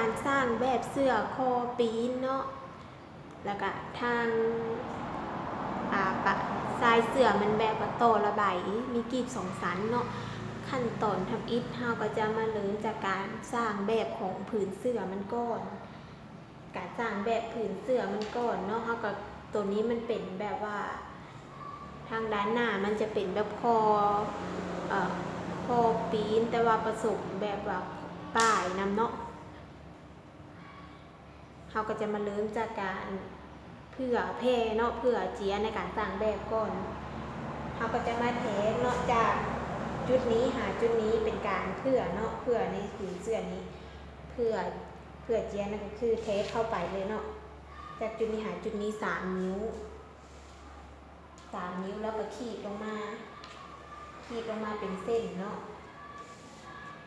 ການສ້າງແບບເສື້ອຄໍປີນເນາະ ແລ້ວກະທາງ ອາ ປະ ຊາຍເສື້ອມັນແບບວ່າຕໍ່ລະໄບ ມີກີບສອງຊັ້ນເນາະ. ຂັ້ນຕອນທຳອິດເຮົາກໍຈະມາເລີ່ມຈາກການສ້າງແບບຂອງຜືນເສື້ອມັນກ່ອນ. ການສ້າງແບບຜືນເສື້ອມັນກ່ອນເນາະ ເຮົາກໍ ໂຕນີ້ມັນເປັນແບບວ່າ ທາງດ້ານໜ້າມັນຈະເປັນແບບຄໍ ເອີ ຄໍປີນ ແຕ່ວ່າປະສົມແບບວ່າປ້າຍນຳເນາະ. ເຮົາກໍຈະມາເລີ່ມຈາກການເຜື່ອແຜ່ເນາະ ເຜື່ອເຈ້ຍໃນການສ້າງແບບກ່ອນ. ເຮົາກໍຈະມາແທກເນາະ ຈາກຈຸດນີ້ຫາຈຸດນີ້ເປັນການເຜື່ອເນາະ ເຜື່ອໃນຜືນເສື້ອນີ້ ເຜື່ອ ເຜື່ອເຈ້ຍນັ້ນກໍຄືແທກເຂົ້າໄປເລີຍເນາະ ຈາກຈຸດນີ້ຫາຈຸດນີ້ສາມນິ້ວ. ສາມນິ້ວ ແລ້ວກໍຂີດລົງມາ ຂີດລົງມາເປັນເສັ້ນເນາະ.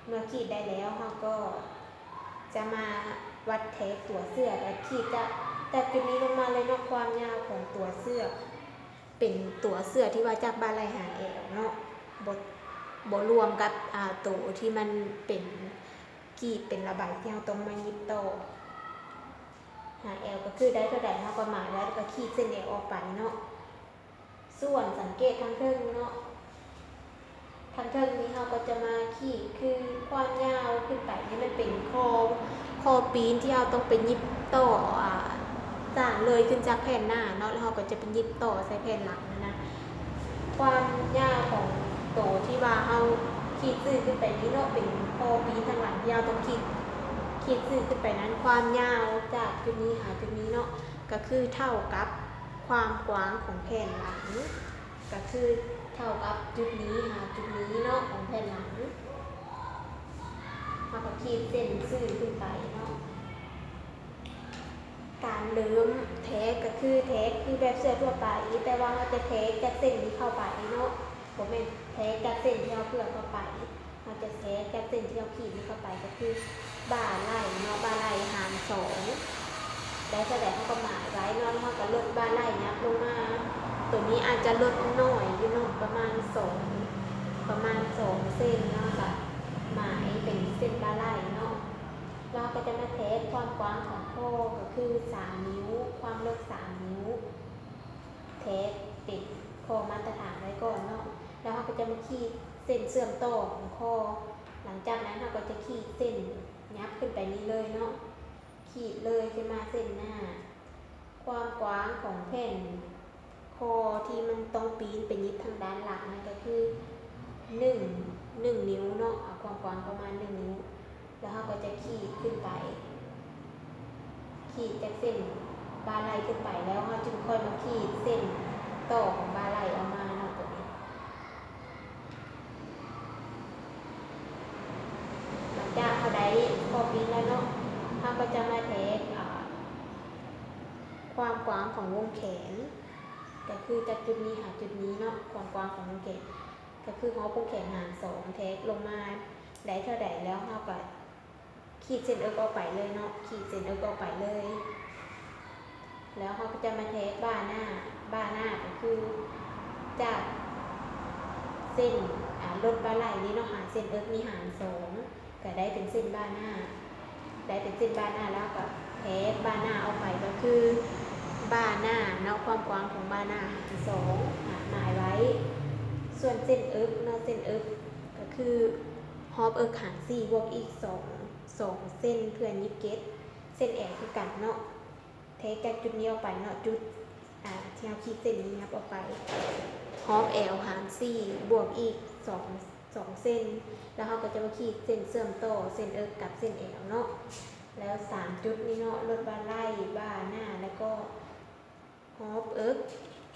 ເມື່ອຂີດໄດ້ແລ້ວ ເຮົາກໍຈະມາວັດແທກຕົວເສື້ອ ແລ້ວຂີດຈາກ ຈາກຈຸດນີ້ລົງມາເລີຍເນາະ. ຄວາມຍາວຂອງຕົວເສື້ອ ເປັນຕົວເສື້ອທີ່ວ່າຈາກບ່າໄຫຼ່ຫາແອວເນາະ ບໍ່ ບໍ່ລວມກັບ ອາ ໂຕທີ່ມັນເປັນກີບເປັນລະໄບທີ່ເຮົາຕ້ອງມາຫຍິບຕໍ່. ຫາແອວກໍຄືໄດ້ເທົ່າໃດເຮົາກໍໝາຍໄວ້ ແລ້ວກໍຂີດເສັ້ນແອວອອກໄປເນາະ. ສ່ວນສັງເກດທາງເທິງເນາະ ທາງເທິງນີ້ເຮົາກໍຈະມາຂີດຄືຄວາມຍາວຂຶ້ນໄປນີ້ ມັນເປັນຄໍ ຄໍປີນທີ່ເຮົາຕ້ອງໄປຫຍິບຕໍ່ ອາ ສ້າງເລີຍຂຶ້ນຈາກແຜ່ນໜ້າເນາະ ແລ້ວເຮົາກໍຈະໄປຫຍິບຕໍ່ໃສ່ແຜ່ນຫຼັງຫັ້ນນະ. ຄວາມຍາວຂອງໂຕທີ່ວ່າເຮົາຂີດຊື່ຂຶ້ນໄປນີ້ເນາະ ເປັນຄໍປີນທາງຫຼັງທີ່ເຮົາຕ້ອງຂີດ ຂີດຊື່ຂຶ້ນໄປນັ້ນ ຄວາມຍາວຈາກຈຸດນີ້ຫາຈຸດນີ້ເນາະ ກໍຄືເທົ່າກັບຄວາມກວ້າງຂອງແຜ່ນຫຼັງ ກໍຄືເທົ່າກັບຈຸດນີ້ຫາຈຸດນີ້ເນາະ ຂອງແຜ່ນຫຼັງ. ເຮົາກໍຂີດເສັ້ນຊື່ຂຶ້ນໄປເນາະ. ການເລີ່ມແທກກໍຄືແທກຄືແບບເສື້ອທົ່ວໄປ ແຕ່ວ່າເຮົາຈະແທກຈາກເສັ້ນນີ້ເຂົ້າໄປເນາະ ບໍ່ແມ່ນແທກຈາກເສັ້ນທີ່ເຮົາເຜື່ອເຂົ້າໄປ. ເຮົາຈະແທກຈາກເສັ້ນທີ່ເຮົາຂີດນີ້ເຂົ້າໄປ ກໍຄືບ່າໄຫຼ່ເນາະ ບ່າໄຫຼ່ຫານສອງ ໄດ້ເທົ່າໃດເຮົາກໍໝາຍໄວ້ເນາະ ແລ້ວເຮົາກໍລົດບ່າໄຫຼ່ຫຍັບລົງມາ. ໂຕນີ້ອາດຈະລົດໜ້ອຍຢູ່ເນາະ ປະມານສອງ ປະມານສອງເຊັນເນາະ ກໍໝາຍເປັນເສັ້ນບ່າໄຫຼ່ເນາະ. ແລ້ວເຮົາກໍຈະມາແທກຄວາມກວ້າງຂອງຂໍ້ ກໍຄືສາມນິ້ວ ຄວາມເລິກສາມນິ້ວ ແທກເປັນຂໍ້ມາດຕະຖານໄວ້ກ່ອນເນາະ ແລ້ວເຮົາກໍຈະມາຂີດເສັ້ນເຊື່ອມຕໍ່ຂອງຂໍ້. ຫຼັງຈາກນັ້ນເຮົາກໍຈະຂີດເສັ້ນຫຍັບຂຶ້ນໄປນີ້ເລີຍເນາະ ຂີດເລີຍຂຶ້ນມາເສັ້ນໜ້າ. ຄວາມກວ້າງຂອງແຜ່ນຂໍ້ທີ່ມັນຕ້ອງປີນໄປຫຍິບທາງດ້ານຫຼັງນັ້ນກໍຄືໜຶ່ງ ໜຶ່ງນິ້ວເນາະ ເອົາຄວາມກວ້າງປະມານໜຶ່ງນິ້ວ. ແລ້ວເຮົາກໍຈະຂີດຂຶ້ນໄປ ຂີດຈາກເສັ້ນບ່າໄຫຼ່ຂຶ້ນໄປ ແລ້ວເຮົາຈຶ່ງຄ່ອຍມາຂີດເສັ້ນຕໍ່ຂອງບ່າໄຫຼ່ອອກມາເນາະ ໂຕນີ້. ຫຼັງຈາກເຮົາໄດ້ຂໍ້ປີນແລ້ວເນາະ ເຮົາກໍຈະມາແທກ ອາ ຄວາມກວ້າງຂອງວົງແຂນ ກໍຄືຈາກຈຸດນີ້ຫາຈຸດນີ້ເນາະ ຄວາມກວ້າງຂອງວົງແຂນ ກໍຄືຮອບວົງແຂນຫານສອງ ແທກລົງມາໄດ້ເທົ່າໃດ ແລ້ວເຮົາກໍ ຂີດເສັ້ນເອິກອອກໄປເລີຍເນາະ ຂີດເສັ້ນເອິກອອກໄປເລີຍ. ແລ້ວເຮົາກໍຈະມາແທກບ່າໜ້າ ບ່າໜ້າກໍຄືຈາກເສັ້ນ ອາ ລົດບ່າໄຫຼ່ນີ້ເນາະ ຫາເສັ້ນເອິກນີ້ຫານສອງ ກໍໄດ້ເປັນເສັ້ນບ່າໜ້າ ໄດ້ເປັນເສັ້ນບ່າໜ້າ ແລ້ວກໍແທກບ່າໜ້າອອກໄປ ກໍຄືບ່າໜ້າເນາະ ຄວາມກວ້າງຂອງບ່າໜ້າຫານສອງ ໝາຍໄວ້. ສ່ວນເສັ້ນເອິກເນາະ ເສັ້ນເອິກ ກໍຄືຮອບເອິກຫານສີ່ ບວກອີກສອງ ສອງເສັ້ນເພື່ອຫຍິບເກັດເສັ້ນແອວຄືກັນເນາະ ແທກຈາກຈຸດນີ້ອອກໄປເນາະ ຈຸດ ອາ ທີ່ເຮົາຂີດເສັ້ນນີ້ຫຍັບອອກໄປ ຮອບແອວຫານສີ່ ບວກອີກສອງ ສອງເສັ້ນ ແລ້ວເຮົາກໍຈະມາຂີດເສັ້ນເຊື່ອມຕໍ່ເສັ້ນເອິກກັບເສັ້ນແອວເນາະ. ແລ້ວສາມຈຸດນີ້ເນາະ ລົດບ່າໄຫຼ່ ບ່າໜ້າ ແລ້ວກໍ ຮອບເອິກ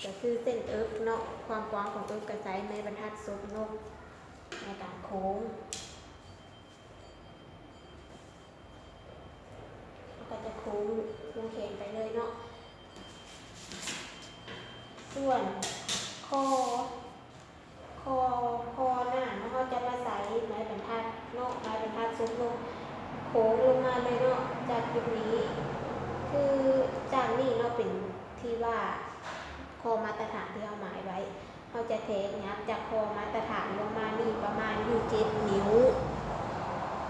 ກໍຄືເສັ້ນເອິກເນາະ ຄວາມກວ້າງຂອງເອິກກໍໃຊ້ໄມ້ບັນທັດສົບນົກໃນການໂຄ້ງ ເຮົາກໍຈະໂຄ້ງວົງແຂນໄປເລີຍເນາະ. ສ່ວນຂໍ້ ຂໍ້ ຂໍ້ໜ້າເນາະ ເຮົາຈະມາໃຊ້ໄມ້ບັນທັດເນາະ ໄມ້ບັນທັດສົບນົກ ໂຄ້ງລົງມາເລີຍເນາະ ຈາກຈຸດນີ້ ຄືຈາກນີ້ເນາະ ເປັນທີ່ວ່າຂໍ້ມາດຕະຖານທີ່ເຮົາໝາຍໄວ້ ເຮົາຈະແທກຫຍັບຈາກຂໍ້ມາດຕະຖານລົງມານີ້ປະມານຢູ່ເຈັດນິ້ວ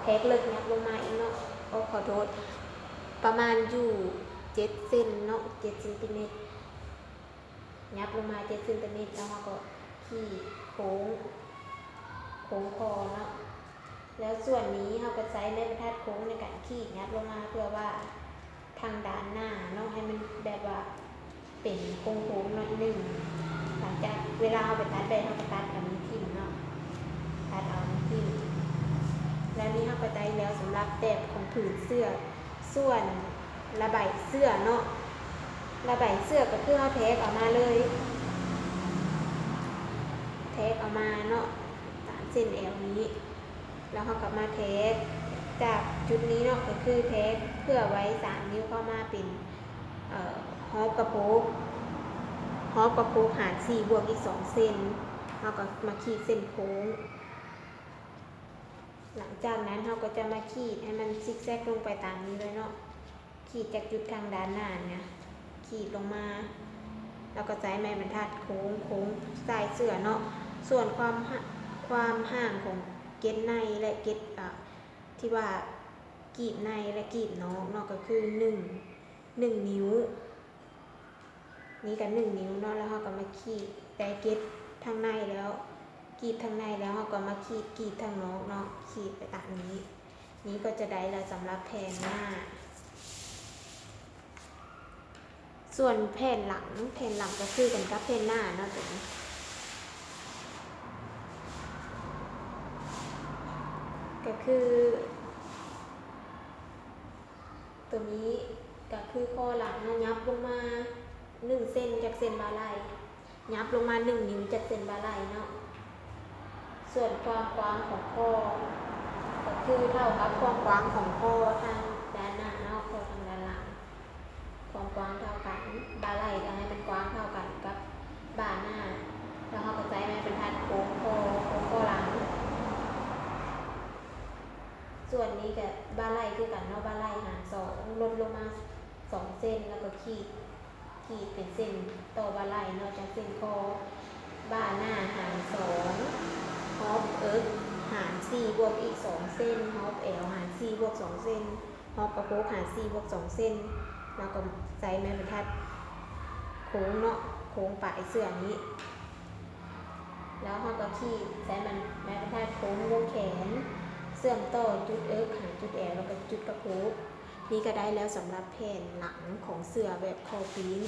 ແທ ກເລິກຫຍັບລົງມາອີກເນາະ ໂອ້ ຂໍໂທດ ປະມານຢູ່ເຈັດເຊັນເນາະ ເຈັດເຊັນຕີແມັດ ຫຍັບລົງມາເຈັດເຊັນຕີແມັດ ແລ້ວເຮົາກໍຂີດໂຄ້ງ ໂຄ້ງຄໍເນາະ ແລ້ວສ່ວນນີ້ເຮົາກໍໃຊ້ໄມ້ບັນທັດໂຄ້ງໃນການຂີດຫຍັບລົງມາ ເພື່ອວ່າທາງດ້ານໜ້າເນາະ ໃຫ້ມັນແບບວ່າເປັນໂຄ້ງໆໜ້ອຍໜຶ່ງ ຫຼັງຈາກເວລາເຮົາໄປຕັດແບບ ເຮົາກໍຕັດເອົານີ້ຖິ້ມເນາະ ຕັດເອົານີ້ຖິ້ມ ແລ້ວນີ້ເຮົາກໍໄດ້ແລ້ວສຳລັບແບບຂອງຜືນເສື້ອ. ສ່ວນລະໃບເສື້ອເນາະ ລະໃບເສື້ອກໍຄືເຮົາແທກເອົາມາເລີຍ ແທກເອົາມາເນາະ ຕາມເສັ້ນແອວນີ້ ແລ້ວເຮົາກໍມາແທກຈາກຈຸດນີ້ເນາະ ກໍຄືແທກເພື່ອໄວ້ສາມນິ້ວເຂົ້າມາເປັນ ເອີ ຮອບກະໂພກ ຮອບກະໂພກຫານສີ່ບວກອີກສອງເຊັນ ເຮົາກໍມາຂີດເສັ້ນໂຄ້ງ. ຫຼັງຈາກນັ້ນເຮົາກໍຈະມາຂີດໃຫ້ມັນຊິກແຊັກລົງໄປຕາມນີ້ເລີຍເນາະ ຂີດຈາກຈຸດທາງດ້ານໜ້ານີ້ນະ ຂີດລົງມາ ແລ້ວກໍໃຊ້ໄມ້ບັນທັດໂຄ້ງ ໂຄ້ງສາຍເສື້ອເນາະ ສ່ວນຄວາມ ຄວາມຫ່າງຂອງເກັດໃນ ແລະ ເກັດ ອາ ທີ່ວ່າກີບໃນ ແລະ ກີບນອກເນາະ ກໍຄືໜຶ່ງ ໜຶ່ງນິ້ວ ນີ້ກໍໜຶ່ງນິ້ວເນາະ ແລ້ວເຮົາກໍມາຂີດແຕ່ເກັດທາງໃນແລ້ວ ກີບທາງໃນແລ້ວ ເຮົາກໍມາຂີດກີບທາງນອກເນາະ ຂີດໄປຕາມນີ້ ນີ້ກໍຈະໄດ້ແລ້ວສຳລັບແຜ່ນໜ້າ. ສ່ວນແຜ່ນຫຼັງ ແຜ່ນຫຼັງກໍຄືກັນກັບແຜ່ນໜ້າເນາະ ຕົວນີ້ ກໍຄື ຕົວນີ້ກໍຄືຄໍຫຼັງເນາະ ຫຍັບລົງມາໜຶ່ງເຊັນຈາກເສັ້ນບ່າໄຫຼ່ ຫຍັບລົງມາໜຶ່ງນິ້ວຈາກເສັ້ນບ່າໄຫຼ່ເນາະ ສ່ວນຄວາມກວ້າງຂອງຄໍກໍຄືເທົ່າກັບຄວາມກວ້າງຂອງຄໍທາງດ້ານໜ້າເນາະ ຄໍທາງດ້ານຫຼັງ ຄວາມກວ້າງເທົ່າກັນ ບ່າໄຫຼ່ກໍໃຫ້ມັນກວ້າງເທົ່າກັນກັບບ່າໜ້າ ແລ້ວເຮົາກໍໃຊ້ໄມ້ບັນທັດໂຄ້ງຄໍ ໂຄ້ງຄໍຫຼັງ. ສ່ວນນີ້ກໍບ່າໄຫຼ່ຄືກັນເນາະ ບ່າໄຫຼ່ຫານສອງ ລົດລົງມາສອງເຊັນ ແລ້ວກໍຂີດ ຂີດເປັນເສັ້ນຕໍ່ບ່າໄຫຼ່ເນາະ ຈາກເສັ້ນຄໍ ບ່າໜ້າຫານສອງ ຮອບເອິກຫານສີ່ບວກອີກສອງເຊັນ ຮອບແອວຫານສີ່ບວກສອງເຊັນ ຮອບກະໂພກຫານສີ່ບວກສອງເຊັນ ແລ້ວກໍໃຊ້ໄມ້ບັນທັດໂຄ້ງເນາະ ໂຄ້ງປາຍເສື້ອນີ້ ແລ້ວເຮົາກໍຂີດໃຊ້ໄມ້ບັນທັດໂຄ້ງວົງແຂນ ເຊື່ອມຕໍ່ຈຸດເອິກຫາຈຸດແອວ ແລ້ວກໍຈຸດກະໂພກ. ນີ້ກໍໄດ້ແລ້ວສຳລັບແຜ່ນຫຼັງຂອງເສື້ອແບບຄໍປີ້ນ.